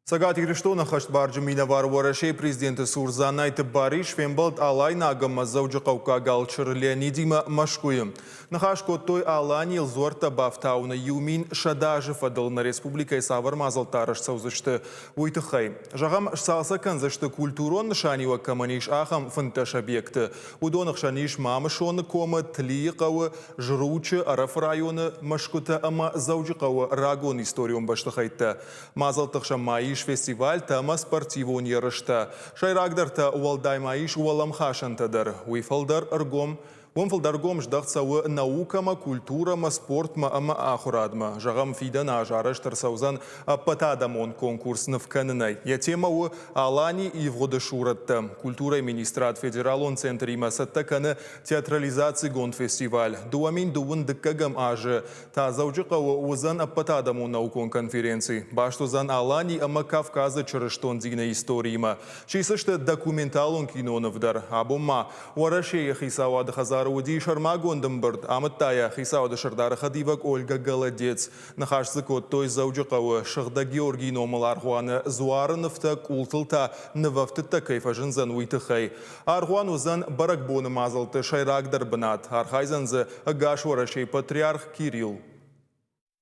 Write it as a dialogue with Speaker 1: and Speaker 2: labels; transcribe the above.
Speaker 1: Цӕгат Ирыстоны ӕххӕстбарджын минӕвар Уӕрӕсейы президенты цур Дзанайты Барис фембӕлд Алайнаг ӕмӕ Дзӕуджыхъӕуккаг алчыр Леонидимӕ Мӕскуыйы. Ныхас кодтой Аланийыл дзуӕрттӕ бафтауыны 1100 азы фӕдыл нӕ республикӕйы цавӕр мадзӕлттӕ арӕзт цӕудзысты, уый тыххӕй. Зӕгъӕм, сцалцӕг кӕндзысты культурон нысаниуӕг кӕмӕн ис, ахӕм 15 объекты. Уыдоны хсӕн ис Мамысоны комы, Тлийы хъӕуы, Зручы, Ӕрӕфы районы мӕсгуытӕ ӕмӕ Дзӕуджыхъӕуы рагон историон бӕстыхӕйттӕ. Мадзӕлтты хсӕн ма ис фестивальтӕ ӕмӕ спортивон ерыстӕ. Сӕйрагдӕртӕ уӕлдай ма ис уӕлӕмхасӕнтӕ дӕр. Уый фылдӕр ӕргом Уым фылдӕр гом здӕхт цӕуы наукӕмӕ, культурӕмӕ, спортмӕ ӕмӕ ахуырадмӕ. Зӕгъӕм, фидӕн аз арӕзт ӕрцӕудзӕн ӕппӕтадӕмон конкурс ныв кӕнынӕй. Йӕ темӕ у Алани ивгъуыды сурӕттӕ. Культурӕйы министрад федералон центримӕ цӕттӕ кӕны театрализацигонд фестиваль. 2000 дыккӕгӕм азы та Дзӕуджыхъӕуы уыдзӕн ӕппӕтадӕмон наукон конференци. Баст уыдзӕн Алани ӕмӕ Кавказы чырыстон дины историимӕ. Сисдзысты документалон киноныв дӕр. Абон ма Уӕрӕсейы хицауады хӕдзары уыди сӕрмагонд ӕмбырд, амыдта йӕ хицауады сӕрдары хӕдивӕг Ольга Голодец. Ныхас дзы кодтой Дзӕуджыхъӕуы Сыгъдӕг Георгийы номыл аргъуаны дзуары нывтӕ, къултыл та нывӕфтыдтӕ кӕй фӕзындзӕн, уый тыххӕй. Аргъуан уыдзӕн бӕрӕгбоны мадзӕлтты сӕйрагдӕр бынат. Архайдзӕн дзы ӕгас Уӕрӕсейы патриарх Кирилл.